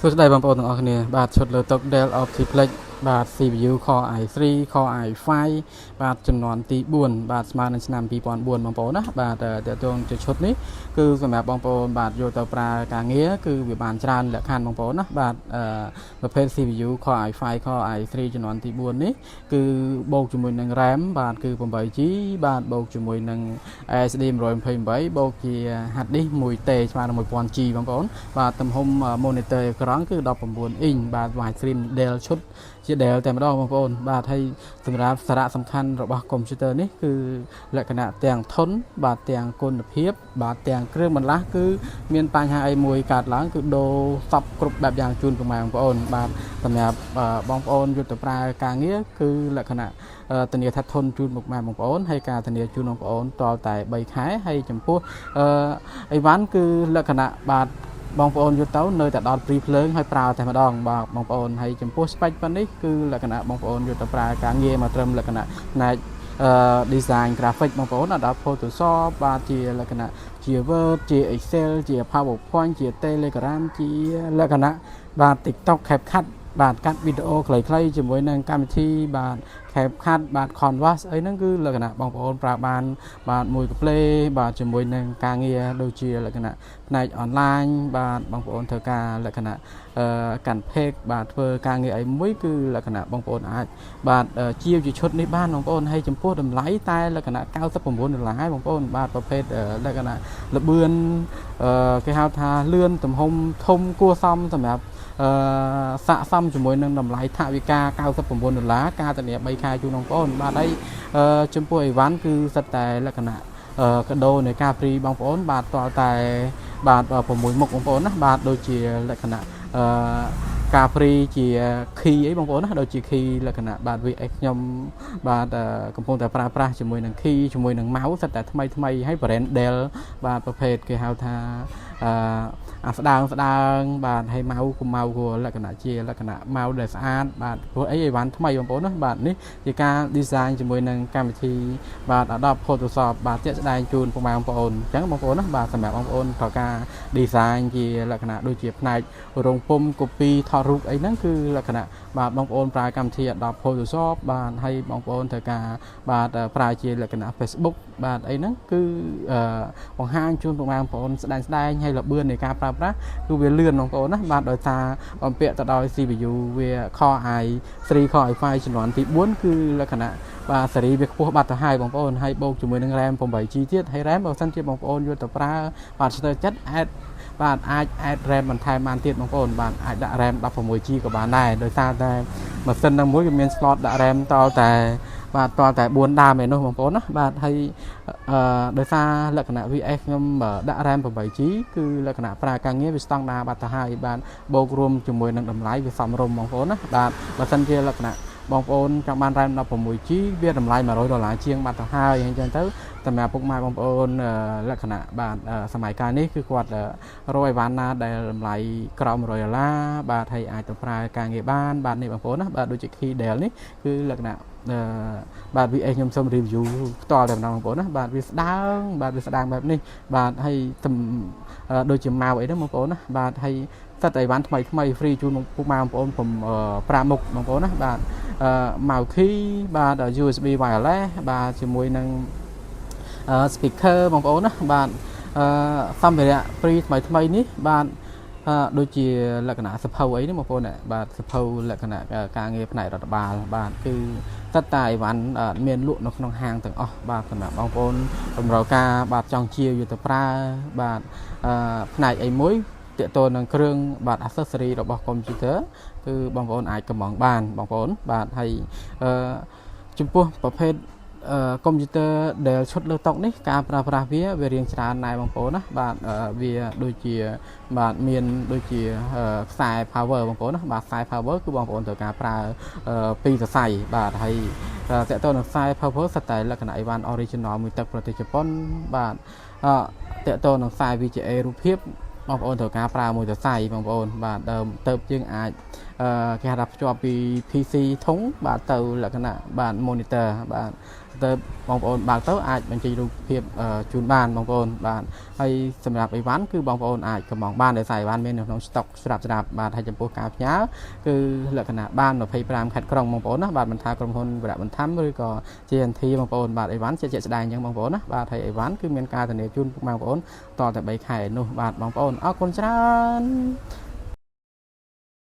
សួស្តីបងប្អូនទាំងអស់គ្នាបាទឈុតលើតុ Dell Optiplex បាទ CPU Core i3 Core i5 បាទចំនួនទី4បាទស្មើនឹងឆ្នាំ2004បងប្អូនណាបាទតើតើជាឈុតនេះគឺសម្រាប់បងប្អូនបាទយកទៅប្រើការងារគឺវាបានច្រើនលក្ខខណ្ឌបងប្អូនណាបាទប្រភេទ CPU Core i5 Core i3 ចំនួនទី4នេះគឺបូកជាមួយនឹង RAM បាទគឺ 8 GB បាទបូកជាមួយនឹង SSD 128បូកជា hard disk 1 T ស្មើនឹង 1000 G បងប្អូនបាទទំហំ monitor អេក្រង់គឺ19អ៊ីញបាទ wide screen Dell ឈុតជា Dell តែម្ដងបងប្អូនបាទហើយសម្រាប់សារៈសំខាន់របស់ computer នេះគឺលក្ខណៈទាំងធន់បាទទាំងគុណភាព បាទទាំងគ្រឿងបន្លាស់គឺមានបញ្ហាអីមួយកើតឡើងគឺដូរសពគ្រប់បែបយ៉ាងជូនពុកម៉ែបងប្អូនបាទសម្រាប់បងប្អូនយកទៅប្រើការងារគឺលក្ខណៈធានាថាធន់ជូនពុកម៉ែបងប្អូនហើយការធានាជូនបងប្អូនតតែ3ខែហើយចំពោះអឺអីវ៉ាន់គឺលក្ខណៈបាទបងប្អូនយកទៅនៅតែដល់ព្រីភ្លើងហើយប្រើតែម្ដងបាទបងប្អូនហើយចំពោះ spec ប៉ុណ្នេះគឺលក្ខណៈបងប្អូនយកទៅប្រើការងារមកត្រឹមលក្ខណៈផ្នែកអឺ design graphic បងប្អូនដល់ Photoshop បាទជាលក្ខណៈជា Word ជា Excel ជា PowerPoint ជា Telegram ជាលក្ខណៈបាទ TikTok CapCut បាទកាត់វីដេអូខ្លីៗជាមួយនឹងកម្មវិធីបាទ CapCut បាទ Canva អីហ្នឹងគឺលក្ខណៈបងប្អូនប្រើបានបាទមួយកាផ្លេបាទជាមួយនឹងការងារដូចជាលក្ខណៈផ្នែកអនឡាញបាទបងប្អូនធ្វើការលក្ខណៈអឺកាន់ page បាទធ្វើការងារអីមួយគឺលក្ខណៈបងប្អូនអាចបាទជាវជាឈុតនេះបានបងប្អូនហើយចំពោះតម្លៃតែលក្ខណៈ99ដុល្លារហើយបងប្អូនបាទប្រភេទលក្ខណៈលបឿនគេហៅថាលឿនទំហំធំគួរសមសម្រាប់អឺស័កសមជាមួយនឹងតម្លៃថវិកា99ដុល្លារការធានា3ខែជូនបងប្អូនបាទហើយចំពោះអីវ៉ាន់គឺសិតតែលក្ខណៈកដោនៃការ free បងប្អូនបាទតតែបាទ6មុខបងប្អូនណាបាទដូចជាលក្ខណៈអឺការ free ជា key អីបងប្អូនណាដូចជា key លក្ខណៈបាទ VS ខ្ញុំបាទកំពុងតែប្រើប្រាស់ជាមួយនឹង key ជាមួយនឹង mouse សិតតែថ្មីថ្មីហើយ brand Dell បាទប្រភេទគេហៅថាអឺអាស្ដើងស្ដើងបាទហើយ mouse កុំ mouse គួរលក្ខណៈជាលក្ខណៈ mouse ដែលស្អាតបាទព្រោះអីអីវ៉ាន់ថ្មីបងប្អូនណាបាទនេះជាការ design ជាមួយនឹងកម្មវិធីបាទ Adobe Photoshop បាទជាក់ស្ដែងជូនពុកម៉ែបងប្អូនអញ្ចឹងបងប្អូនណាបាទសម្រាប់បងប្អូនត្រូវការ design ជាលក្ខណៈដូចជាផ្នែករោងពុំ copy ថតរូបអីហ្នឹងគឺលក្ខណៈបាទបងប្អូនប្រើកម្មវិធី Adobe Photoshop បាទហើយបងប្អូនត្រូវការបាទប្រើជាលក្ខណៈ Facebook បាទអីហ្នឹងគឺបង្ហាញជូនពុកម៉ែបងប្អូនស្ដែងស្ដែងហើយល្បឿននៃការប្រើប្រាស់គឺវាលឿនបងប្អូនណាបាទដោយសារបំពាក់ទៅដោយ CPU វា Core i3 Core i5 ជំនាន់ទី4គឺលក្ខណៈបាទសេរីវាខ្ពស់បាត់ទៅហើយបងប្អូនហើយបូកជាមួយនឹង RAM 8 GB ទៀតហើយ RAM បើសិនជាបងប្អូនយកទៅប្រើបាទស្ទើរចិត្ត add បាទអាច add RAM បន្ថែមបានទៀតបងប្អូនបាទអាចដាក់ RAM 16 GB ក៏បានដែរដោយសារតែម៉ាស៊ីននឹងមួយវាមាន slot ដាក់ RAM តតែបាទតតែ4ដើមឯនោះបងប្អូនណាបាទហើយអឺដោយសារលក្ខណៈ VS ខ្ញុំដាក់ RAM 8 GB គឺលក្ខណៈប្រើការងារវាស្តង់ដារបាត់ទៅហើយបាទបូករួមជាមួយនឹងតម្លៃវាសមរម្យបងប្អូនណាបាទបើសិនជាលក្ខណៈបងប្អូនចង់បាន RAM 16 GB វាតម្លៃ100ដុល្លារជាងបាត់ទៅហើយអញ្ចឹងទៅសម្រាប់ពុកម៉ែបងប្អូនលក្ខណៈបាទសម័យកាលនេះគឺគាត់រកអីវ៉ាន់ណាដែលតម្លៃក្រោម100ដុល្លារបាទហើយអាចទៅប្រើការងារបានបាទនេះបងប្អូនណាបាទដូចជា key Dell នេះគឺលក្ខណៈបាទ VS ខ្ញុំសូម review ផ្ទាល់តែម្ដងបងប្អូនណាបាទវាស្ដើងបាទវាស្ដើងបែបនេះបាទហើយដូចជាម៉ៅអីហ្នឹងបងប្អូនណាបាទហើយសិតតែអីវ៉ាន់ថ្មីថ្មី free ជូនពុកម៉ែបងប្អូនผม5មុខបងប្អូនណាបាទ mouse key បាទ USB wireless បាទជាមួយនឹង speaker បងប្អូនណាបាទអឺសម្ភារៈ free ថ្មីថ្មីនេះបាទដូចជាលក្ខណៈសភៅអីនេះបងប្អូនបាទសភៅលក្ខណៈការងារផ្នែករដ្ឋបាលបាទគឺសិតតែអីវ៉ាន់មានលក់នៅក្នុងហាងទាំងអស់បាទសម្រាប់បងប្អូនតម្រូវការបាទចង់ជាយកទៅប្រើបាទផ្នែកអីមួយទាក់ទងនឹងគ្រឿងបាទ accessory របស់ computer គឺបងប្អូនអាចកម្មង់បានបងប្អូនបាទហើយអឺចំពោះប្រភេទកុំព្យូទ័រដែលឈុតលើតុនេះការប្រើប្រាស់វាវារៀងច្រើនដែរបងប្អូនណាបាទវាដូចជាបាទមានដូចជាខ្សែ power បងប្អូនណាបាទខ្សែ power គឺបងប្អូនត្រូវការប្រើពីរសរសៃបាទហើយតើតើនឹងខ្សែ power សិតតែលក្ខណៈអីវ៉ាន់ original មួយទឹកប្រទេសជប៉ុនបាទតើតើនឹងខ្សែ VGA រូបភាពបងប្អូនត្រូវការប្រើមួយសរសៃបងប្អូនបាទដើមទៅយើងអាចគេហៅថាភ្ជាប់ពី PC ធុងបាទទៅលក្ខណៈបាទ monitor បាទ ទៅបងប្អូនបើកទៅអាចបញ្ចេញរូបភាពជូនបានបងប្អូនបាទហើយសម្រាប់អីវ៉ាន់គឺបងប្អូនអាចកម្ម៉ង់បានដោយសារអីវ៉ាន់មាននៅក្នុងស្តុកស្រាប់ស្រាប់បាទហើយចំពោះការផ្ញើគឺលក្ខណៈបាន25ខេត្តក្រុងបងប្អូនណាបាទមិនថាក្រុមហ៊ុនវរៈបន្ថែមឬក៏ JNT បងប្អូនបាទអីវ៉ាន់ជាជាក់ស្ដែងអញ្ចឹងបងប្អូនណាបាទហើយអីវ៉ាន់គឺមានការធានាជូនពុកម៉ែបងប្អូនតតែ3ខែនោះបាទបងប្អូនអរគុណច្រើន។